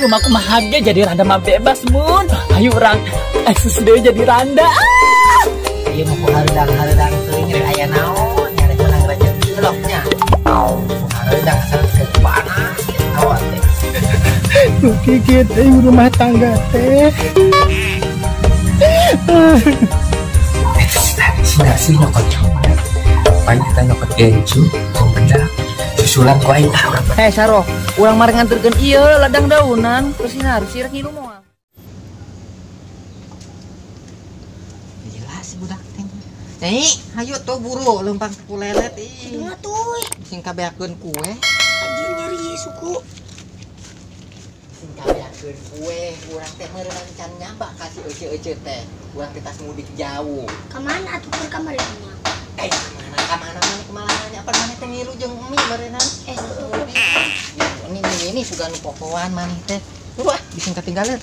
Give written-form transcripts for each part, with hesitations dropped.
Rumah kumaha ge jadi randa mah bebas mun. Ayo urang eksis deui jadi randa. Ieu mah hareudang-hareudang teuing rek aya naon, nya rek menang rezeki lok nya. Hareudang asal ke panas hawa teh. Gigit euy rumah tangga teh. Sinarsi nyokot coklat. Paling kita nyokot keju, bedak, susulan ku aing tah urang. Eh Saro, urang mari nganterkeun ieu ladang daunan ke Sinarsi rek ngilu moal. Gila si budak teh. Nih, hayu tuh buru lempang ku lelet ih. Kumaha tuh? Sing kabeakeun kue. Anjir nyeri suku. Sing kabeakeun kue, urang teh meureun can nyaba ka si ece-ece teh. Urang teh tas mudik jauh. Ka mana atuh keur kamari nya? Eh, ka mana mana kemana nya apa maneh teh ngilu jeung mie meureunnan. Eh, ini sugan pokoan maneh teh. Buru ah, bising katinggalan.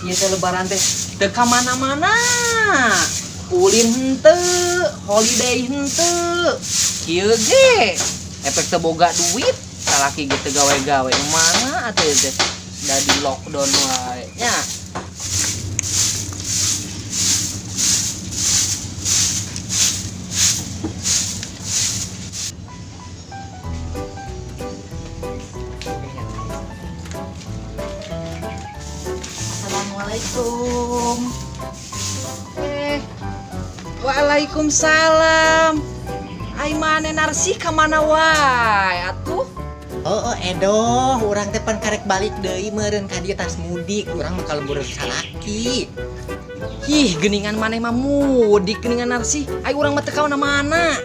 Ieu teh lebaran teh teu ka mana-mana. Ulin henteu, holiday henteu. Kieu ge efek teu boga duit, salaki ge teu gawe-gawe. Mana atuh teh? Da di lockdown wae nya. Assalamualaikum. Waalaikumsalam. Ai mane Narsi ka mana wae atuh? Oh, edoh, urang teh pan karek balik deui meureun ka dieu tas mudik, urang mah kalembur salaki. Ih, geuningan maneh mah mudik geuningan Narsi. Ai urang mah teu ka mana-mana.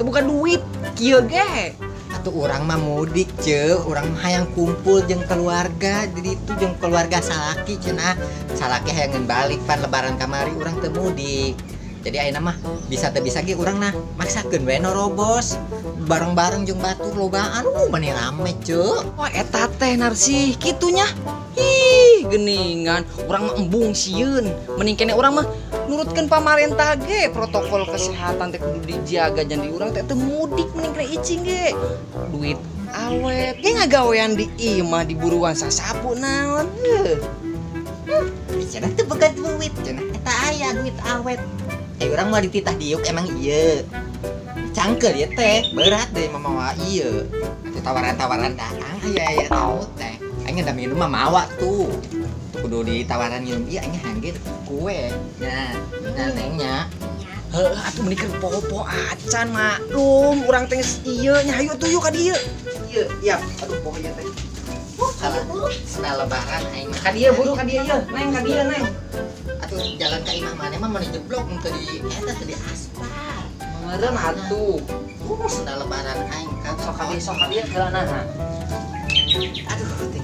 Teu boga duit kieu ge. Atuh urang mah mudik ceu, urang mah hayang kumpul jeung keluarga, jadi itu jeung keluarga salaki cenah. Salaki hayangeun balik pan lebaran kamari urang teu mudik. Jadi ayeuna mah bisa teu bisa ge urang nah maksakeun we norobos bareng-bareng jeung batur lobaan, meni rame ceu. Wah eta teh Narsi kitunya. Ih, geuningan urang mah embung sieun. Mending kene urang mah nurutkeun pamarentah ge, protokol kesehatan teh kudu dijaga jadi urang teh teu mudik mending kene icing ge. Duit awet ge ngagawean di imah di buruan sasapu naon heuh. Cenah teu boga duit cenah eta aya duit awet. Urang mau dititah diuk emang iya. Cangkel ya teh, berat deh mamawa iya. Atuh tawaran-tawaran daang aya aya tahu teh. Aing da minum mah mawa tuh. Kudu ditawaran minum ieu aing hangge kue. Nah, nah nengnya. Heuh, atuh meni keur poho-poho acan maklum urang teh geus ieu nya hayu atuh yuk ka dieu. Ieu, ieu. Aduh poho ieu teh. Salah, sendal lebaran aing mah. Ka dieu buru ka dieu ieu, neng ka dieu neng. Atuh jalan ka imah maneh mah meni jeblok teu di eta teu di aspal. Meureun atuh. Sendal lebaran aing kan sok ka dieu heula naha. Aduh teh.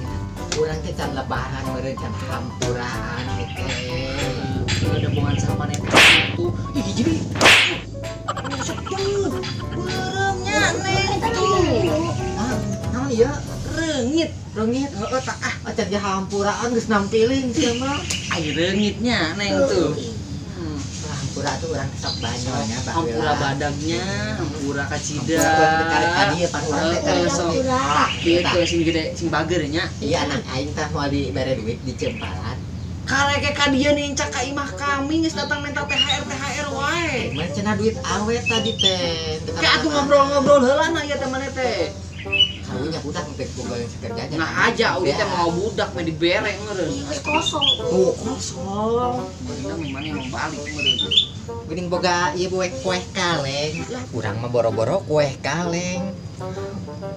Urang teh can lebaran meureun can hampuraan teh. Ada hubungan sama maneh tuh. Ih jadi masuk tuh. Beureumnya neng tuh. Ah, naon ieu? Reungit. Reungit heeh tah ah acan ge hampuraan geus nampiling sia mah. Ai reungitnya neng tuh. Hampura tuh urang sok banyolnya baheula. Hampura badagnya, hampura kacida. Hampura ka dieu pan urang teh karek hampura. Kieu sing gede sing bager nya. Iya anak aing tah moal dibere duit di cempalan. Karek ka dieu nincak ka imah kami geus datang minta THR THR wae. Mah cenah duit awet tadi teh. Kayak atuh ngobrol-ngobrol heula na ieu teh maneh teh. Karunya budak teh boga kerjanya. Nah aja udah teh mau budak mah dibere meureun. Geus kosong. Oh, kosong. Meureun mah maneh mau balik meureun. Geuning boga ieu kue kaleng. Lah urang mah boro-boro kue kaleng.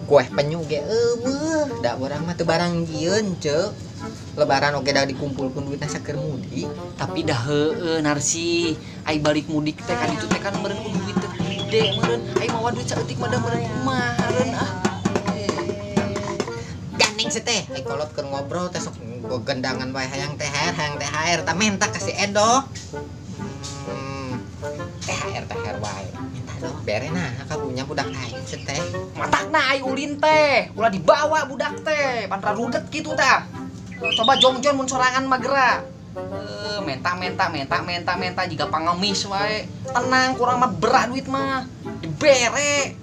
Kue penyu ge eueuh, da urang mah teu barang jieun ceu. Lebaran oge da dikumpulkeun duitna saker mudik. Tapi dah heueuh Narsi, ai balik mudik teh kan itu teh kan meureun kudu duit teh gede meureun. Ai mawa duit saeutik mah da meureun kumaha meureun ah. Gandeng sih teh, ai kolot keur ngobrol teh sok gendangan wae hayang THR, hayang THR, tah menta ka si Edo. THR THR wae. Minta dong bere nah karunya budak aing sih teh. Matakna ai ulin teh, ulah dibawa budak teh, pan rarudet kitu tah. Coba jongjon mun sorangan mah geura. Menta menta menta menta menta jiga pangemis wae. Tenang kurang mah berat duit mah. Dibere.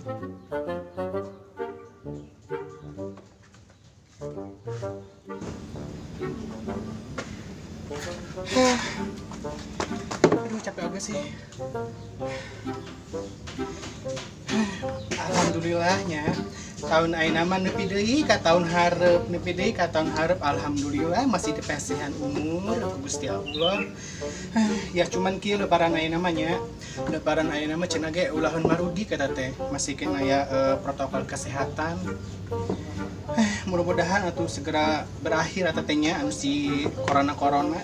Aduh, capek oge sih. Alhamdulillahnya tahun ayeuna mah nepi deui ka tahun hareup, nepi deui ka tahun hareup, alhamdulillah masih dipasihan umur ku Gusti Allah. Ya cuman kieu lebaran ayeuna mah nya. Lebaran ayeuna mah cenah ge ulaheun marudi kata teh, masih kena aya protokol kesehatan. Mudah-mudahan atuh segera berakhir eta teh nya anu si corona-corona.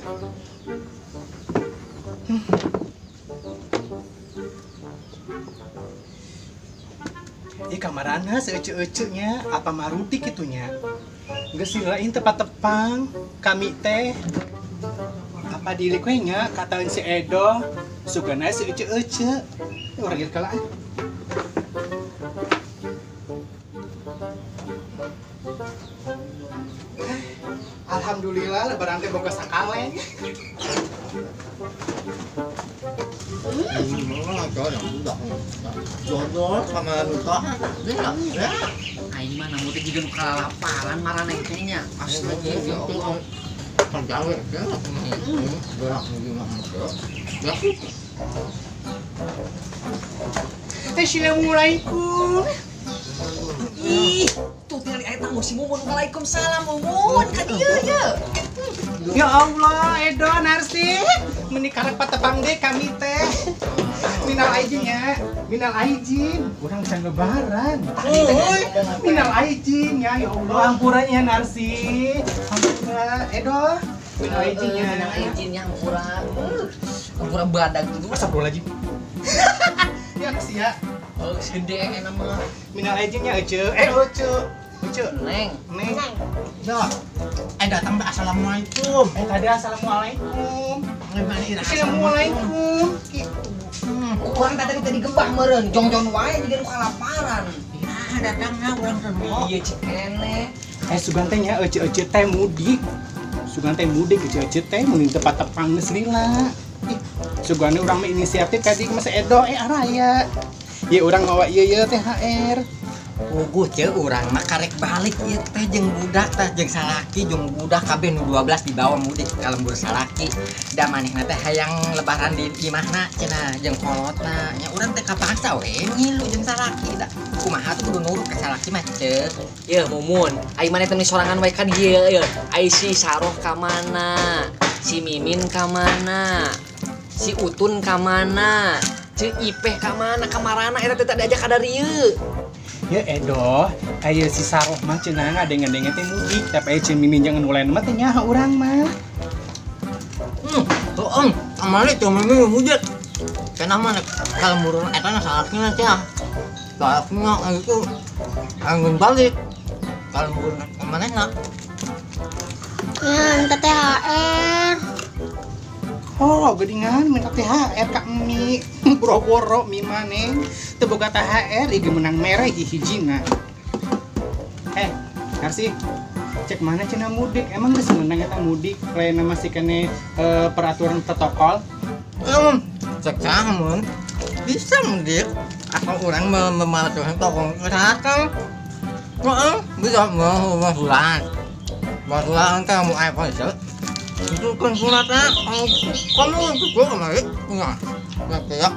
Ih kamarana seuceu-euceunya apa marudi kitunya. Geus lain tepat tepang kami teh. Apa dilik we nya kataeun si Edo sugana seuceu-euceu. Urang geus kalah. Alhamdulillah lebaran teh boga sakaleng. Jodoh sama lupa. Aing mah namu teh jiga nu kalalaparan maraneh teh nya. Asli ya Allah. Assalamualaikum. Ih, tuh tinggal aya tamu si Mumun. Waalaikumsalam Mumun. Ka dieu ye. Ya Allah, Edo Narsi, meni karek patepang deui kami teh. Minal aijin ya, minal aijin. Urang can lebaran. Minal aijin ya, ya Allah, ampura nya Narsi. Ampura, Edo. Minal aijin ya. Minal aijin ya, ampura. Ampura badag tuh. Astagfirullahaladzim. Ya Narsi ya. Oh, gede enak mah. Minal aijin ya, Ece. Ece. Ece. Neng. Neng. Ya. Datang teh assalamualaikum. Tadi assalamualaikum. Assalamualaikum. Gitu. Urang tadi tadi gebah meureun, jongjon wae jiga nu kalaparan. Ya, datangna urang teh. Iya cik keneh. Sugan teh nya ece-ece teh mudik. Sugan teh mudik ece-ece teh mun teu patepang geus lila. Ih, sugane urang mah inisiatif ka dieu mah Edo araya. Ieu urang mawa ieu ieu THR. Puguh ceu urang mah karek balik ieu teh jeung budak teh jeung salaki jeung budak kabeh nu 12 dibawa mudik ka lembur salaki. Da manehna teh hayang lebaran di imahna cenah jeung kolotna. Nya urang teh kapaksa we ngilu jeung salaki da. Kumaha tuh kudu nurut ka salaki mah ceu. Yeuh Mumun, ai maneh teh sorangan wae ka dieu yeuh. Ai si Saroh ka mana? Si Mimin ka mana? Si Utun ka mana? Ceu Ipeh ka mana? Kamarana eta teh tadi aja ka darieu. Ya Edo, ayo si Saroh mah cenah ngadeng-ngadeng teh mudik, tapi aya Mimin jangan ulen mah teh nyaho urang mah. Tuh, amale teh Mimin mudik. Cenah mah kalau murun eta na salakina cenah. Salakina itu anggun balik. Kalau murun manehna. Ya, minta THR. Oh, geuningan minta THR ka emi. Boro-boro mi maneh teu boga THR ieu menang mere hiji-hijina. Narsi, cek mana cenah mudik? Emang geus meunang eta mudik lain masih kene peraturan protokol? Cek saha mun bisa mudik atau urang mematuhi protokol kesehatan. Heeh, bisa mau bulan. Bulan teh mau aya polisi. Itu kan suratnya, kamu itu kemarin, nggak, nggak kayak.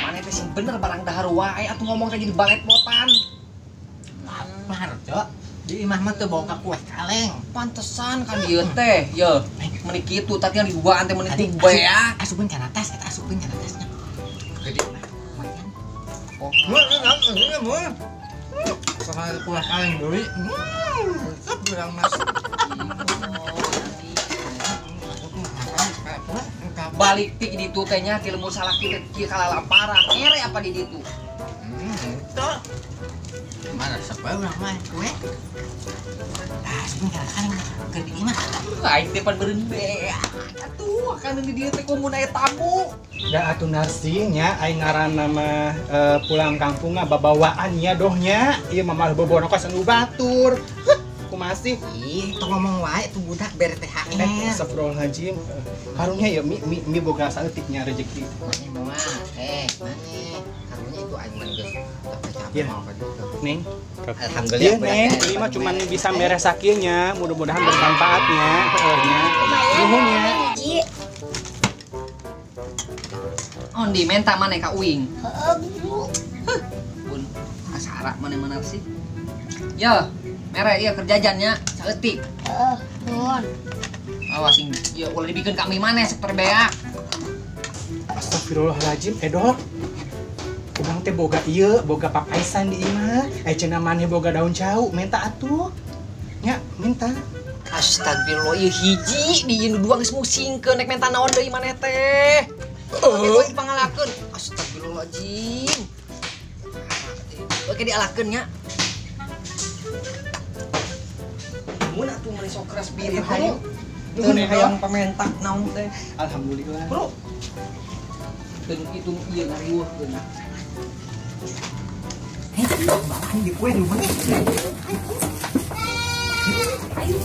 Mana teh sih bener barang dahar wae atuh ngomong teh jadi balet botan. Lapar, Cok. Di imah mah teu boga kue kaleng. Pantesan kan dieu teh, ye. Meni kitu tadi yang diduaan teh meni beak. Asupkeun kana tas, eta asupkeun kana tasnya. Gede mah, lumayan. Oh, mun. Soal kue kaleng deui. Resep urang mah. Balik ti ditu teh nya ti lembur salaki teh kieu kalalaparan ngere apa di ditu. Teu. Mana resep bae urang mah kue. Ah, sebentar kaleng keur di imah. Aing teh pan beureun beak. Atuh akan di dieu teh komun aya tamu. Da atuh Narsi nya aing ngaranna mah pulang kampung mah babawaan nya doh nya. Ieu mah malah bobonokas anu batur. Kumaha sih? Ih, tong ngomong wae tuh budak bere THR. Astagfirullahaladzim. Karunya ya mi boga saeutiknya rezeki. Mane moal. Mane. Karunya itu aing mah geus capek-capek. Ya. Neng. Alhamdulillah. Iya, Neng, ini mah cuman bisa mere sakieu nya, mudah-mudahan bermanfaatnya. Heeh nya. Nuhun nya. Hiji. Ondi menta maneh ka uing. Heeh, Bu. Pun kasara maneh-maneh sih. Ya, mere ieu keur jajan nya saeutik. Heeh, nuhun. Awas sing ieu ulah dibikeun kami maneh sektor beak. Astagfirullahaladzim, Edo. Urang teh boga ieu, boga papaisan di imah. Cenah maneh boga daun cau, minta atuh. Nya, minta. Astagfirullah, ieu hiji di ieu nu dua geus musingkeun nek menta naon deui maneh teh. Oke, pangalakeun. Astagfirullahaladzim. Oke dialakeun nya. Mun atuh meuni sok keras birit. Hayu. Teu hayang pamentak naon teh. Alhamdulillah. Bro. Teu kitu ieu ngariweuhkeun. Bawaan di kue di rumah. Ayo,